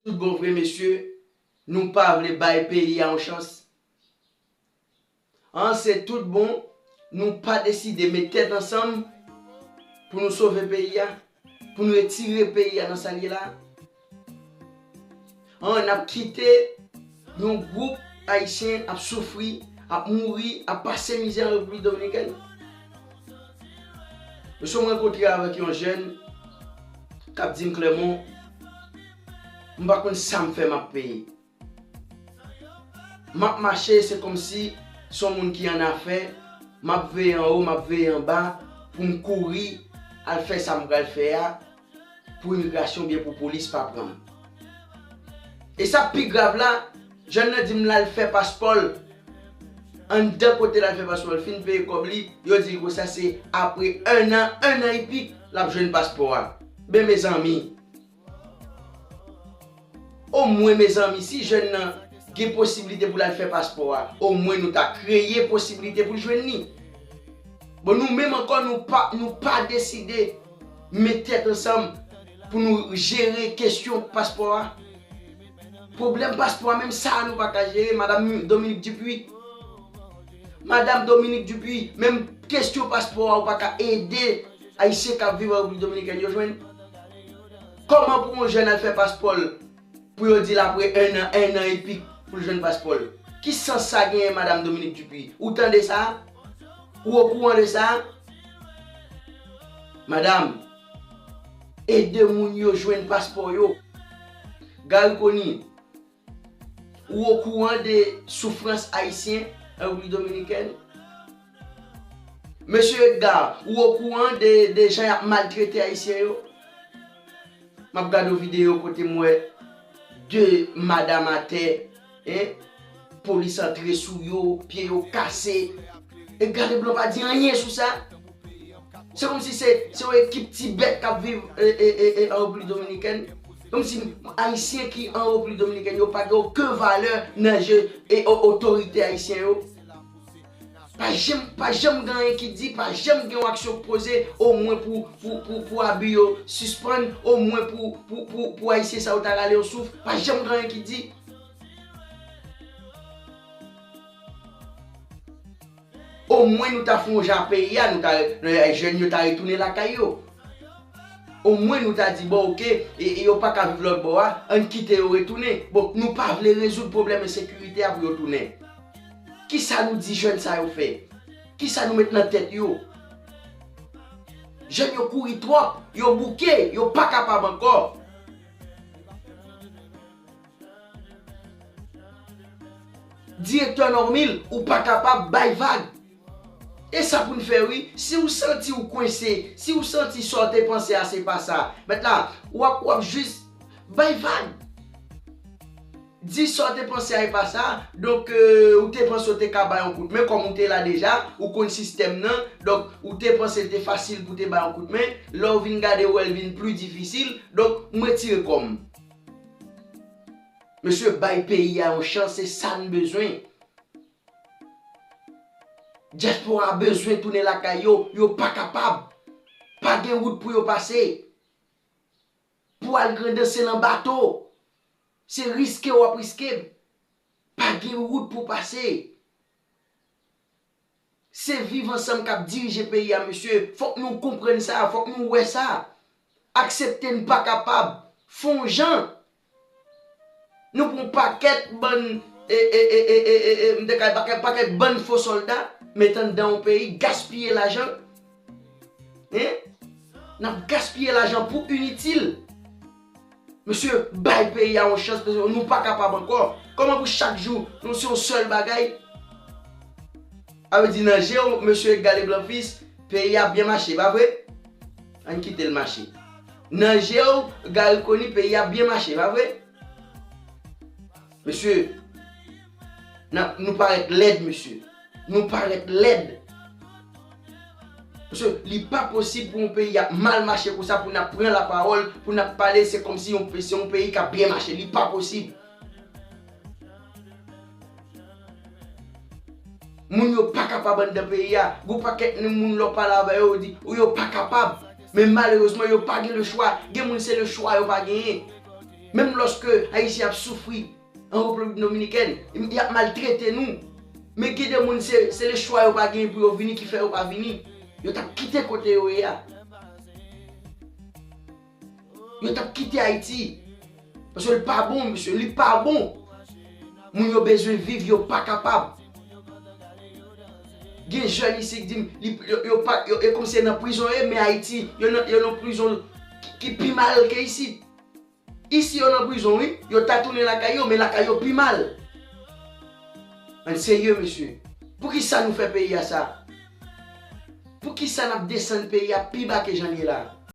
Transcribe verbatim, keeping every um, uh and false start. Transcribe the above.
Tout bon vre, mesye, nou pa vle bay peyi a yon chans. An, se tout bon, nou pa deside met tèt ansanm pou nou sove peyi a, pou nou retire peyi a nan sa l ye la. An, n ap kite yon gwoup ayisyen ap soufri, ap mouri, ap pase mizè an Repiblik Dominikèn. Mesye, m rankontre avèk yon jèn k ap di m klèman, m pa konn sa m fè m ap peye. M ap mache, se kòmsi se yon moun ki annafè, m ap veye anwo, m ap veye anba, pou m kouri al fè sa m pral fè a, pou imigrasyon oubyen pou polis pa pran m. E sa k pi grav la, jèn nan di m l al fè paspò l. Anndan kote l al fè paspò l, fin peye kòb li, yo di l konsa se apre ennan, ennan epi, l ap jwenn paspò a. Ben, mezanmi, omwen, mezanmi, si jèn nan gen posiblite pou l al fè paspò a, omwen nou ta kreye posiblite pou l jwenn li. Bon, nou menm ankò, nou pa, nou pa deside met tèt ansanm pou nou jere kesyon paspò a. Pwoblèm paspò a, menm sa a nou pa ka jere, Madanm Dominique Dupuy. Madanm Dominique Dupuy, menm kesyon paspò a, ou pa ka ede Ayisyen k ap viv an Repiblik Dominikèn yo jwenn. Kòman pou yon jèn al fè paspò l pou yo di l apre ennan, ennan epi pou l jwenn paspò l? Ki sans sa genyen, Madanm Dominique Dupuy? Ou tande sa? Ou okouran de sa? Madanm, ede moun yo jwenn paspò yo. Garry Conille, ou okouran de soufrans ayisyen an Repiblik Dominikèn? Mesye Edgar, ou okouran de, de jan y ap maltrete ayisyen yo? M ap gade yon videyo kote m wè de madanm atè, en, polis antre sou yo, pye yo kase. Edgar Leblanc pa di anyen sou sa. Se kòmsi se, se yon ekip ti bèt k ap viv, e, e, e, e, an Repiblik Dominikèn. Kòmsi Ayisyen ki an Repiblik Dominikèn yo pa gen okenn valè nan je e o-, otorite ayisyen yo. Pa janm, pa janm gen anyen ki di, pa janm gen yon aksyon k poze, omwen pou, pou, pou, pou abi yo sispann, omwen pou, pou, pou, pou Ayisyen sa yo ta rale yon souf. Pa janm gen anyen ki di. Omwen nou ta fè yon jan ak peyi a, nou ta, jèn yo ta retounen lakay yo. Omwen nou ta di, bon, oke, e, e yo pa ka viv lòt bò a, ann kite yo retounen. Bon, nou pa vle rezoud pwoblèm ensekirite a pou yo tounen. Kisa nou di jèn sa yo fè? Kisa nou met nan tèt yo? Jèn yo kouri twòp, yo bouke, yo pa kapab ankò. Direktè Normil, ou pa kapab bay vag. E sa pou n fè wi, si w santi w kwense, si w santi sa w te panse a se pa sa, mèt la, w ap, w ap jis bay vag. Di sa w te panse a e pa sa, donk, euh, ou te panse w te ka bay yon kout men, kòm ou te la deja, ou konn sistèm nan, donk, ou te panse l te fasil pou te bay yon kout men, lè w vin gade w wè l vin pli difisil, donk, m retire kò m. Mesye, bay peyi a yon chans, se sa n bezwen. Dyaspora a bezwen tounen lakay yo, yo pa kapab. Pa gen wout pou yo pase. Pou al Grandans se nan bato. Se riske w ap riske. Pa gen wout pou pase. Se Viv Ansanm k ap dirije peyi a, mesye. Fòk nou konprann sa, fòk nou wè sa. Aksepte n pa kapab. Fè yon jan. Nou pran pakèt bann, e, e, e, e, e, e, e, m te ka pakèt, pakèt bann fo sòlda, met anndan yon peyi, gaspiye lajan. Hein? N ap gaspiye lajan pou initil. Mesye, bay peyi a yon chans, mesye, nou pa kapab ankò. Kòman pou chak jou, nou se yon sèl bagay? A vle di, nan je w, mesye Edgar Leblanc Fils, peyi a byen mache, pa vre? Ann kite l mache. Nan je w, Garry Conille, peyi a byen mache, pa vre? Mesye, n ap, nou parèt lèd, mesye. Nou parèt lèd. Paske li pa posib pou yon peyi ap mal mache konsa, pou n ap pran lapawòl, pou n ap pale, se kòmsi yon pe-, se yon peyi k ap byen mache. Li pa posib. Moun yo pa kapab anndan peyi a. Gon pakèt moun lè w pale avè yo, yo di, ou yo pa kapab. Men malerezman, yo pa gen lechwa. Gen moun se lechwa yo pa genyen. Menm lòske Ayisyen ap soufri an Repiblik Dominikèn, y ap maltrete nou. Men gen de moun, se, se le chwa yo pa gen pou yo vini ki fè yo pa vini. Yo t ap kite kote yo ye a. Yo t ap kite Ayiti. Paske li pa bon, mesye, li pa bon. Moun yo bezwen viv, yo pa kapab. Gen jèn isi ki di m, li, yo, yo pa, yo, e kòmsi nan prizon ye, men Ayiti, yo nan, yo nan prizon ki, ki pi mal ke isit. Isi yo nan prizon, wi. Yo ta tounen lakay yo, men lakay yo pi mal. Ann serye, mesye. Poukisa nou fè peyi a sa? Poukisa n ap desann peyi a pi ba ke jan l ye la?